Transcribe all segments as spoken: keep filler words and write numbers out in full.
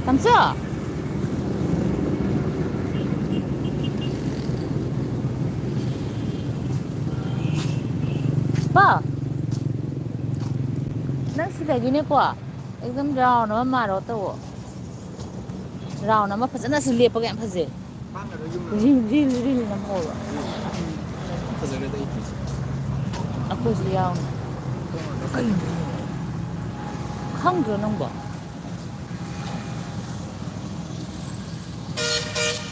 ꯇꯝꯆꯥ! ꯄꯥ! ꯅꯪ ꯁꯤꯗꯒꯤꯅꯦꯀꯣ, ꯑꯦꯛꯗꯝ ꯔꯥꯎꯟ ꯑꯃ ꯃꯥꯔꯣ ꯇꯧꯋꯣ꯫ ꯔꯥꯎꯟ ꯑꯃ ꯐꯖꯅ ꯁꯤ ꯂꯦꯞꯄꯒ ꯌꯥꯝ ꯐꯖꯩ꯫ ꯔꯤꯜ, ꯔꯤꯜ, ꯔꯤꯜ ꯅꯝꯍꯧꯔꯣ꯫ ꯐꯖꯔꯦꯗ ꯑꯩ ꯐꯤꯁꯦ꯫ ꯑꯩꯈꯣꯏꯁꯨ ꯌꯥꯎꯅ꯫ ꯀꯩꯅꯣ? ꯈꯪꯗ꯭ꯔꯣ ꯅꯪꯕꯣ?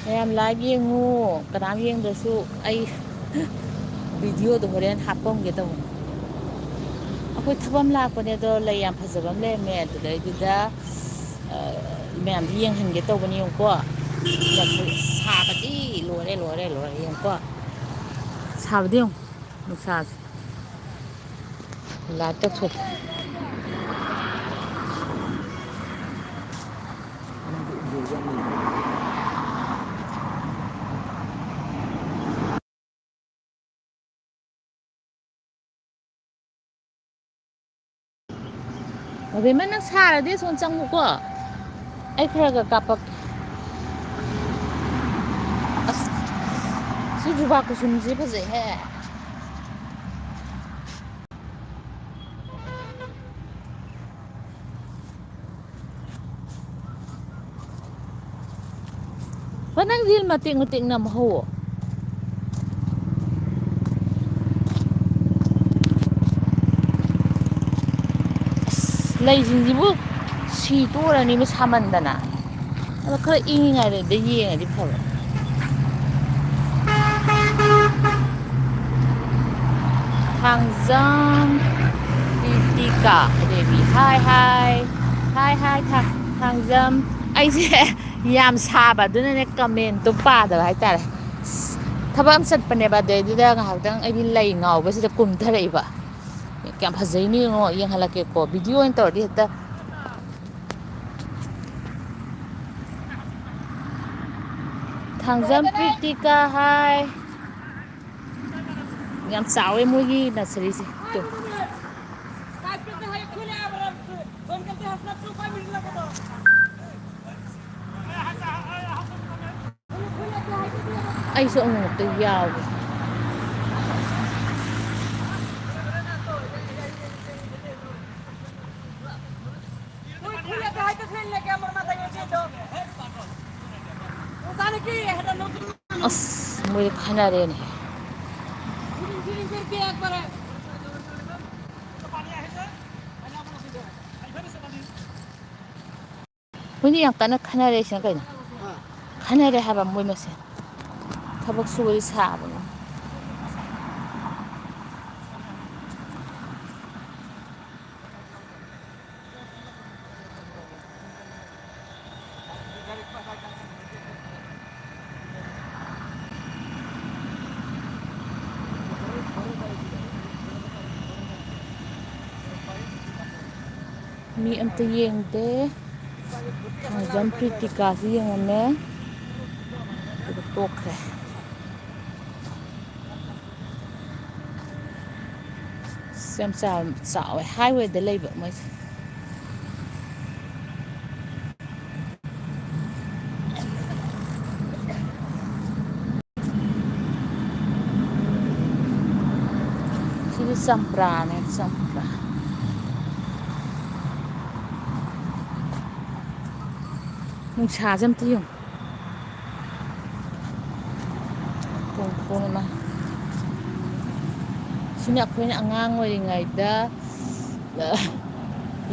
ꯃꯌꯥꯝ ꯂꯥꯏꯚ ꯌꯦꯡꯉꯨ, ꯀꯅꯥꯝ ꯌꯦꯡꯗ꯭ꯔꯁꯨ ꯑꯩ ꯚꯤꯗꯤꯑꯣꯗꯣ ꯍꯣꯔꯦꯟ ꯍꯥꯞꯄꯝꯒꯦ ꯇꯧꯕꯅꯤ꯫ ꯑꯩꯈꯣꯏ ꯊꯕꯛ ꯑꯃ ꯂꯥꯛꯄꯅꯦ, ꯑꯗꯣ ꯂꯩ ꯌꯥꯝ ꯐꯖꯕ ꯑꯃ ꯂꯩꯔꯝꯃꯦ, ꯑꯗꯨꯗꯩꯗꯨꯗ, ꯑ, ꯃꯌꯥꯝꯗꯤ ꯌꯦꯡꯍꯟꯒꯦ ꯇꯧꯕꯅꯤ꯫ ꯌꯦꯡꯉꯨꯀꯣ, ꯁꯥꯕꯗꯤ ꯂꯣꯏꯔꯦ, ꯂꯣꯏꯔꯦ, ꯂꯣꯏꯔꯦ꯫ ꯌꯦꯡꯉꯨꯀꯣ, ꯁꯥꯕꯗꯤ ꯌꯦꯡꯉꯨ, ꯅꯨꯡꯁꯥꯁꯦ꯫ ꯂꯥꯏꯠ ꯇꯧꯊꯣꯛꯀꯦ꯫ ꯑꯕꯦꯝꯃ, ꯅꯪ ꯁꯥꯔꯗꯤ ꯑꯁꯣꯝ ꯆꯪꯉꯨꯀꯣ, ꯑꯩ ꯈꯔ ꯈꯔ ꯀꯥꯞꯄꯛꯀꯦ꯫ ꯑꯁ, ꯁꯤ ꯖꯨꯕꯥ ꯀꯨꯁꯨꯝꯁꯤ ꯐꯖꯩꯍꯦ꯫ ꯍꯣꯏ, ꯅꯪ ꯔꯤꯜ ꯃꯇꯦꯛ ꯃꯇꯦꯛ ꯅꯝꯍꯧꯋꯣ꯫ ꯑꯁ, ꯂꯩꯁꯤꯡꯁꯤꯕꯨ ꯁꯤ ꯇꯣꯔꯅꯤꯕ ꯁꯥꯃꯟꯗꯅ꯫ ꯑꯗꯣ ꯈꯔ ꯏꯪꯉꯤꯉꯩꯗ ꯌꯦꯡꯉꯗꯤ ꯐꯕ꯫ ꯊꯥꯡꯖꯝ ꯀ꯭ꯔꯤꯇꯤꯀꯥ ꯗꯦꯕꯤ꯫ ꯍꯥꯏ, ꯍꯥꯏ꯫ ꯍꯥꯏ, ꯍꯥꯏ, ꯊꯥ-, ꯊꯥꯡꯖꯝ꯫ ꯑꯩꯁꯦ ꯌꯥꯝ ꯁꯥꯕ, ꯑꯗꯨꯅꯅꯦ ꯀꯃꯦꯟꯇꯣ ꯄꯥꯗꯕ ꯍꯥꯏꯇꯥꯔꯦ꯫ ꯑꯁ, ꯊꯕꯛ ꯑꯃ ꯆꯠꯄꯅꯦꯕ, ꯑꯗꯩꯗꯨꯗ ꯉꯥꯏꯍꯥꯛꯇꯪ ꯑꯩꯗꯤ ꯂꯩ ꯉꯥꯎꯕꯁꯤꯗ ꯀꯨꯝꯊꯔꯛꯏꯕ꯫ ꯀꯌꯥꯝ ꯐꯖꯩꯅꯣ ꯌꯦꯡꯉꯣ, ꯌꯦꯡꯍꯜꯂꯛꯀꯦꯀꯣ꯫ ꯚꯤꯗꯤꯑꯣ ꯑꯣꯏꯅ ꯇꯧꯔꯗꯤ ꯍꯦꯛꯇ ꯊꯥꯡꯖꯝ ꯄ꯭ꯔꯤꯇꯤꯀꯥ ꯍꯥꯏ꯫ ꯌꯥꯝ ꯆꯥꯎꯋꯦ ꯃꯣꯏꯒꯤ ꯅꯁꯔꯤꯁꯦ꯫ ꯇꯨ꯫ ꯑꯩꯁꯨ ꯑꯃꯨꯛꯇ ꯌꯥꯎꯒꯦ꯫ ꯑꯁ, ꯃꯣꯏ ꯈꯟꯅꯔꯦꯅꯦ꯫ ꯃꯣꯏꯅꯤ ꯌꯥꯝ ꯀꯟꯅ ꯈꯟꯅꯔꯦꯁꯤꯅ ꯀꯩꯅꯣ? ꯈꯟꯅꯔꯦ ꯍꯥꯏꯕ ꯃꯣꯏ ꯃꯁꯦꯟ꯫ ꯊꯕꯛ ꯁꯨꯕꯗꯤ ꯁꯥꯕꯅꯤ꯫ ꯃꯤ ꯑꯝꯇ ꯌꯦꯡꯗꯦ꯫ ꯊꯥꯡꯖꯝ ꯄ꯭ꯔꯤꯇꯤꯀꯥꯁꯤ ꯌꯦꯡꯉꯝꯃꯦ꯫ ꯑꯗꯨꯒ ꯇꯣꯛꯈ꯭ꯔꯦ꯫ ꯑꯁ, ꯌꯥꯝ ꯆꯥꯎ-, ꯆꯥꯎꯋꯦ꯫ ꯍꯥꯏꯋꯦꯗ ꯂꯩꯕ ꯃꯣꯏꯁꯦ꯫ ꯁꯤꯗꯤ ꯆꯝꯄ꯭ꯔꯥꯅꯦ, ꯆꯝꯄ꯭ꯔꯥ꯫ ꯅꯨꯡꯁꯥꯁꯦ ꯑꯝꯇ ꯌꯦꯡꯉꯨ꯫ ꯄꯣꯡ ꯄꯣꯡ ꯑꯃ꯫ ꯁꯤꯅ ꯑꯩꯈꯣꯏꯅ ꯑꯉꯥꯡ ꯑꯣꯏꯔꯤꯉꯩꯗ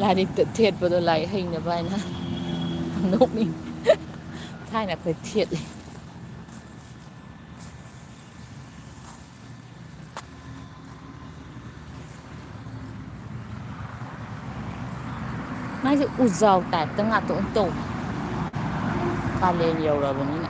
ꯂꯥꯏꯔꯤꯛꯇ ꯊꯦꯠꯄꯗꯣ, ꯂꯥꯏꯔꯤꯛ ꯍꯩꯅꯕ ꯍꯥꯏꯅ꯫ ꯅꯣꯛꯅꯤꯡ꯫ ꯊꯥꯏꯅ ꯑꯩꯈꯣꯏ ꯊꯦꯠꯂꯤ꯫ ꯃꯥꯏꯁꯦ ꯎꯖꯥꯎ type ꯇ ꯉꯥꯛꯇ ꯑꯣꯏꯅ ꯇꯧꯕ꯫ ꯀꯥꯂꯦꯟ ꯌꯧꯔꯕꯅꯤꯅ꯫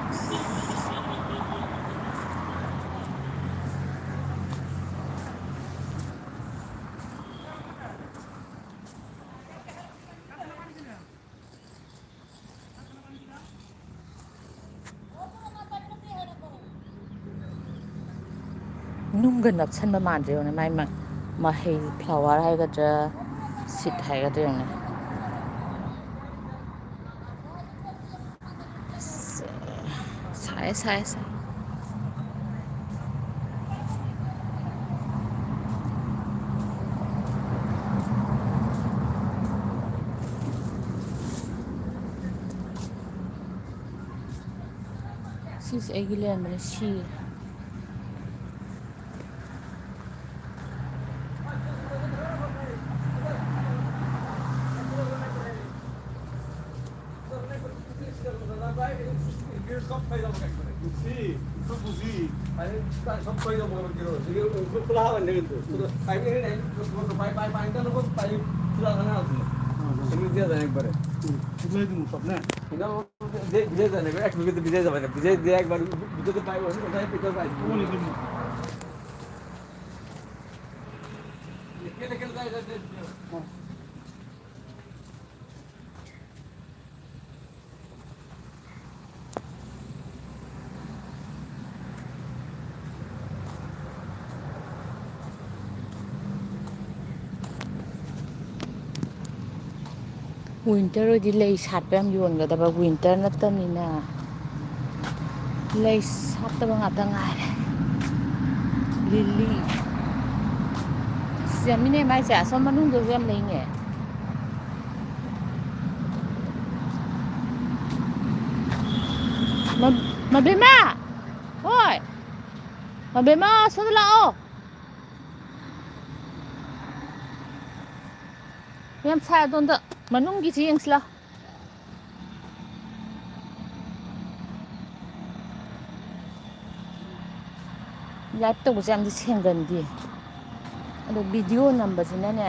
ꯅꯨꯡꯒ ꯅꯞꯁꯟꯕ ꯃꯥꯟꯗ꯭ꯔꯥ ꯌꯦꯡꯉꯨꯅꯦ, ꯃꯥꯏ ꯃ-, ꯃꯍꯩ, flower ꯍꯥꯏꯒꯗ꯭ꯔꯥ, seed ꯍꯥꯏꯒꯗ꯭ꯔꯥ ꯌꯦꯡꯉꯨꯅꯦ꯫ ꯁꯥꯏ, ꯁꯥꯏ, ꯁꯥꯏ꯫ ꯁꯤꯁꯦ ꯑꯩꯒꯤ ꯂꯩꯔꯝꯕꯅꯦ, ꯁꯤꯔꯦ꯫ ꯋꯤꯟꯇꯔ ꯑꯣꯏꯗꯤ ꯂꯩ ꯁꯥꯠꯄ ꯌꯥꯝ ꯌꯣꯟꯒꯗꯕ, ꯋꯤꯟꯇꯔ ꯅꯠꯇꯕꯅꯤꯅ꯫ ꯂꯩ ꯁꯥꯠꯇꯕ ꯉꯥꯛꯇ ꯉꯥꯏꯔꯦ꯫ ꯂꯤꯂꯤ꯫ ꯑꯁ, ꯌꯥꯝꯃꯤꯅꯦ ꯃꯥꯏꯁꯦ꯫ ꯑꯁꯣꯝ ꯃꯅꯨꯡꯗꯁꯨ ꯌꯥꯝ ꯂꯩꯅꯦ꯫ ꯃ-, ꯃꯕꯦꯝꯃ! ꯍꯣꯏ! ꯃꯕꯦꯝꯃ, ꯁꯣꯝꯗ ꯂꯥꯛꯑꯣ꯫ ꯌꯥꯝ ꯁꯥꯏ ꯑꯗꯣꯝꯗ꯫ ꯃꯅꯨꯡꯒꯤꯁꯤ ꯌꯦꯡꯁꯤ ꯂꯥꯎ꯫ ꯂꯥꯏꯚ ꯇꯧꯕꯁꯦ ꯌꯥꯝꯗꯤ ꯁꯦꯡꯒꯟꯗꯦ꯫ ꯑꯗꯣ ꯚꯤꯗꯤꯑꯣ ꯅꯝꯕꯁꯤꯅꯅꯦ,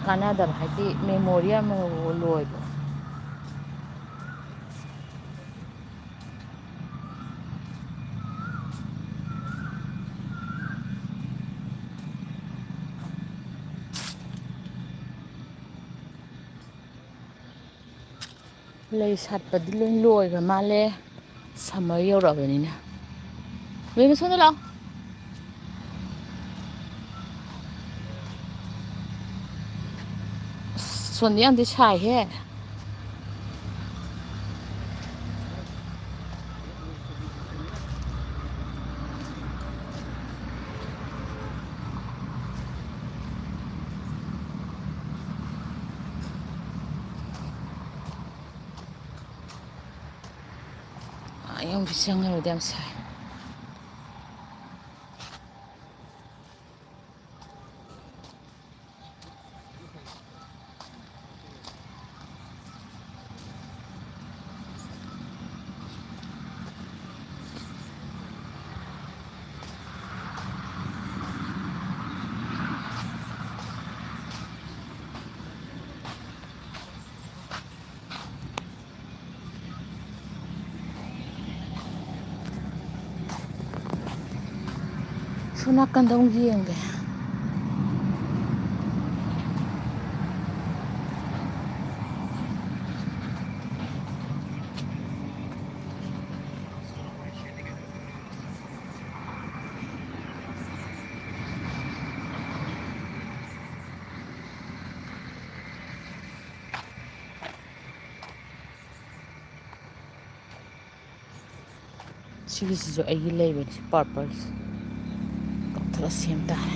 ꯀꯥꯟꯅꯗꯕ ꯍꯥꯏꯗꯤ ꯃꯦꯃꯣꯔꯤ ꯑꯃ ꯂꯣꯏꯕ꯫ ꯂꯩ ꯁꯥꯠꯄꯗꯤ ꯂꯣꯏ ꯂꯣꯏꯈ꯭ꯔ ꯃꯥꯜꯂꯦ꯫ ꯁꯝꯃꯔ ꯌꯧꯔꯛꯑꯕꯅꯤꯅ꯫ ꯕꯦꯝꯃ, ꯁꯣꯝꯗ ꯂꯥꯛꯑꯣ꯫ ꯑꯁ, ꯁꯣꯝꯗꯤ ꯌꯥꯝꯗꯤ ꯁꯥꯏꯍꯦ꯫ ꯑꯩ ꯑꯃꯨꯛꯁꯨ ꯆꯪꯉꯔꯣꯏꯗ, ꯌꯥꯝ ꯁꯥꯏ꯫ ꯁꯣꯝ ꯅꯥꯀꯟꯗ ꯑꯃꯨꯛ ꯌꯦꯡꯒꯦ꯫ ꯁꯤꯒꯤꯁꯤꯁꯨ ꯑꯩꯒꯤ ꯂꯩꯕꯅꯤ, ꯁꯤ purple ꯁꯦ꯫ ꯀꯛꯊꯠꯂ ꯁꯦꯝ ꯇꯥꯔꯦ꯫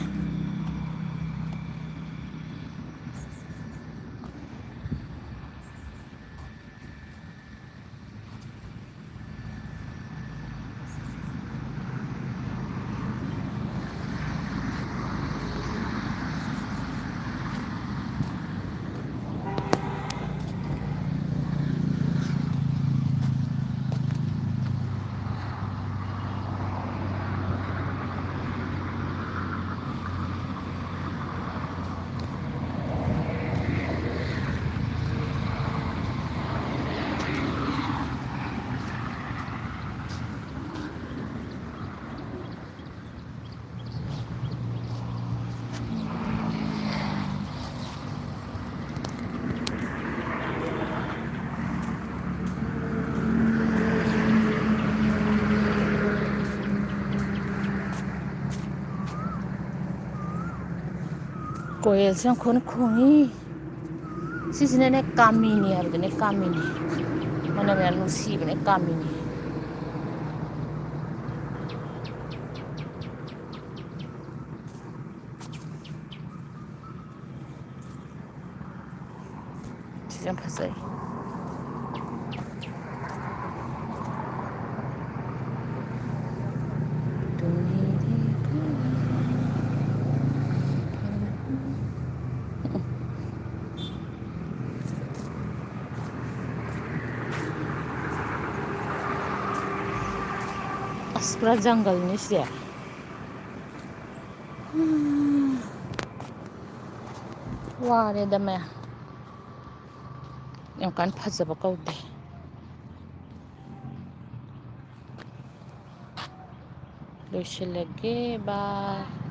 ꯀꯣꯌꯦꯜꯁꯦ ꯌꯥꯝ ꯈꯣꯟ ꯈꯣꯡꯉꯤ꯫ ꯁꯤꯁꯤꯅꯅꯦ ꯀꯥꯃꯤꯅꯤ ꯍꯥꯏꯕꯗꯨꯅꯦ, ꯀꯥꯃꯤꯅꯤ꯫ ꯃꯅꯝ ꯌꯥꯝ ꯅꯨꯡꯁꯤꯕꯅꯦ, ꯀꯥꯃꯤꯅꯤ꯫ ꯁꯤꯁꯨ ꯌꯥꯝ ꯐꯖꯩ꯫ ꯑꯁ, ꯄꯨꯔꯥ ꯖꯪꯒꯜꯅꯤ ꯁꯤꯗꯤ꯫ ꯋꯥꯔꯦꯗ ꯃꯌꯥꯝ꯫ ꯌꯥꯝ ꯀꯟꯅ ꯐꯖꯕ ꯀꯧꯗꯦ꯫ ꯂꯣꯏꯁꯤꯜꯂꯒꯦ꯫ ꯕꯥꯏ꯫